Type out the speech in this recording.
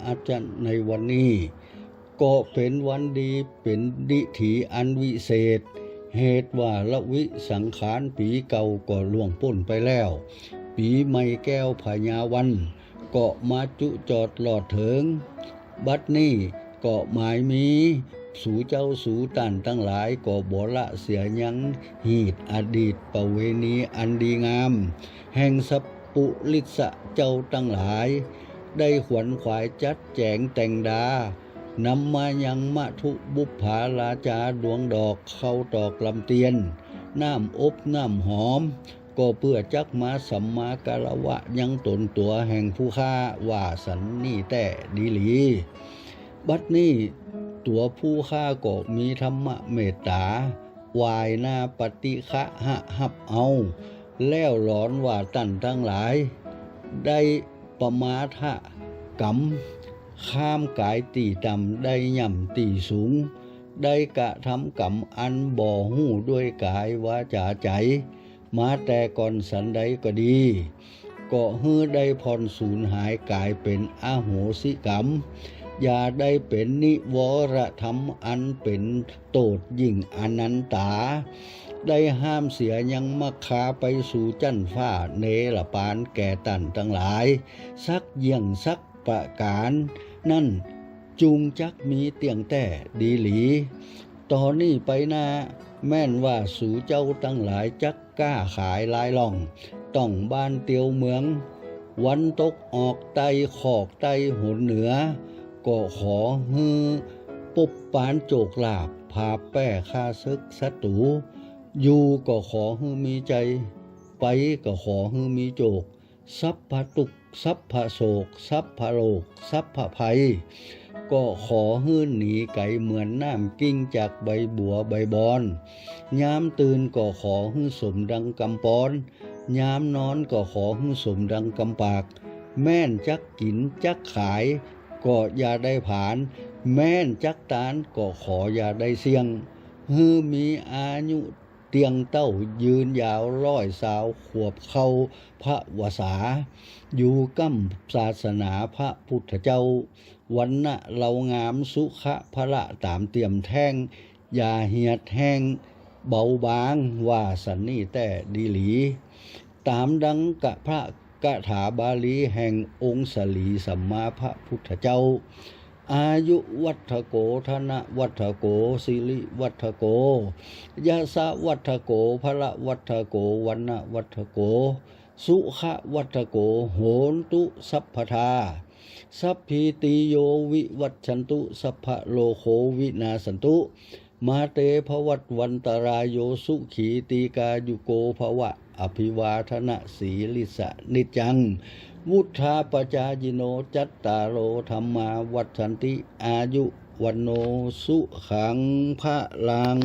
ອາຈານໃນວັນນີ້ ກໍເປັນວັນດີ ເປັນດິຖີອັນວິເສດ ເຫດວ່າລະວິສັງຂານປີເກົ່າກໍລ່ວງພົ້ນໄປແລ້ວ, ປີໃໝ່ແກ້ວພະຍາວັນກໍມາຈຸຈອດລອດເຖິງ. ບັດນີ້ກໍໝາຍມີ ສູເຈົ້າສູທ່ານທັງຫຼາຍກໍບໍ່ລະເສຍຍັງຮີດອະດີດປະເວນີອັນດີງາມ ແຫ່ງສັບປຸລິດສະເຈົ້າທັງຫຼາຍ ໄດ້ຂວັນຂວາຍຈັດແຈງແຕ່ງດາ ນຳມາຍັງມະທຸບຸບຜາລາຈາດວງດອກ ເຂົ້າຕອກລຳຕຽນ ນ້ຳອົບນ້ຳຫອມ ກໍເພື່ອຈັກມາສຳມາກາລະວະຍັງຕົນຕົວແຫ່ງຜູ້ຂ້າ ວ່າສັນນີ້ແທ້ດີຫຼີ. ບັດນີ້ຕົວຜູ້ຂ້າກໍມີທຳມະເມດຕາ ຫວາຍໜ້າປະຕິຄະຫະຮັບເອົາ ແລ້ວຫຼອນວ່າທ່ານທັງຫຼາຍ ໄດ້ປະມາທະກຳ ຄາມກາຍຕີຕ່ຳ ໄດ້ຫຍ້ຳຕີສູງ ໄດ້ກະທຳກຳອັນບໍ່ຮູ້ດ້ວຍກາຍວາຈາໃຈ ມາແຕ່ກ່ອນສັນໃດກໍດີ ກໍໃຫ້ໄດ້ຜ່ອນສູນຫາຍກາຍເປັນອະໂຫສິກຳ ຢ່າໄດ້ເປັນນິວອລະທຳອັນເປັນໂຕດຍິ່ງອະນັນຕາ ໄດ້ຫ້າມເສຍຍັງມັກຄາໄປສູ່ຊັ້ນຟ້າເນລະປານແກ່ທ່ານທັງຫຼາຍ ສັກຢ່ຽງສັກປະການນັ້ນ ຈົ່ງຈັກມີຕຽງແທ້ດີຫຼີ. ຕໍ່ນີ້ໄປໜ້າ ແມ່ນວ່າສູເຈົ້າທັງຫຼາຍຈັກຄ້າຂາຍລາຍລ່ອງ ຕ້ອງບ້ານຕຽວເມືອງ ວັນຕົກອອກໃຕ້ ຄອກໃຕ້ຫົນເໜືອ ກໍຂໍໃຫ້ປົບປານໂຈກລາບ ພາແປ້ຂ້າເສິກສັດຕູ ຢູ່ກໍຂໍໃຫ້ມີໄຈ ໄປກໍຂໍໃຫ້ມີໂຈກ ສັບພະທຸກ ສັບພະໂສກ ສັບພະໂລກ ສັບພະໄພ ກໍຂໍໃຫ້ໜີໄກເໝືອນນ້ຳກິ່ງຈາກໃບບົວໃບບອນ ຍາມຕື່ນກໍຂໍໃຫ້ສົມດັ່ງກຳປອນ ຍາມນອນກໍຂໍໃຫ້ສົມດັ່ງກຳປາກ ແມ່ນຈັກກິນຈັກຂາຍກໍຢ່າໄດ້ຜານ ແມ່ນຈັກຕານກໍຂໍຢ່າໄດ້ສ່ຽງ ໃຫ້ມີອາຍຸ ຕຽງເຕົ້າຍືນຍາວຮ້ອຍຊາວຂວບເຂົ້າພະວັດສາ ຢູ່ກ້ຳສາສະໜາພະພຸດທະເຈົ້າ ວັນນະເຫຼົ່າງາມສຸຂະພະລະຕາມຕຽມແທ້ງ ຢ່າເຫຍດແຫ້ງເບົາບາງ ວ່າສັນນີ້ແທ້ດີຫຼີ. ຕາມດັ່ງກະພະກະຖາບາລີແຫ່ງອົງສາລີສຳມາພະພຸດທະເຈົ້າ ອາຍຸວັດທະໂກ ທະນະວັດທະໂກ ສິລິວັດທະໂກ ຍະສະວັດທະໂກ ພະລະວັດທະໂກ ວັນນະວັດທະໂກ ສຸຂະວັດທະໂກ ໂຫນຕຸ ສັບພະທາ ສັບພີຕິໂຍ ວິວັດຊັນຕຸ ສັບພະໂລໂຄ ວິນາສັນຕຸ ມາເຕ ພະວັດວັນຕະລາໂຍ ສຸຂີ ຕີກາຍຸໂກ ພະວະ ອະພິວາທະນະສີລິສະນິດຈັງ ວຸດທາປະຈາຢິໂນ ຈັດຕາໂລ ທຳມາ ວັດທັນຕິ ອາຍຸ ວັນໂນ ສຸຂັງ ພະລັງ.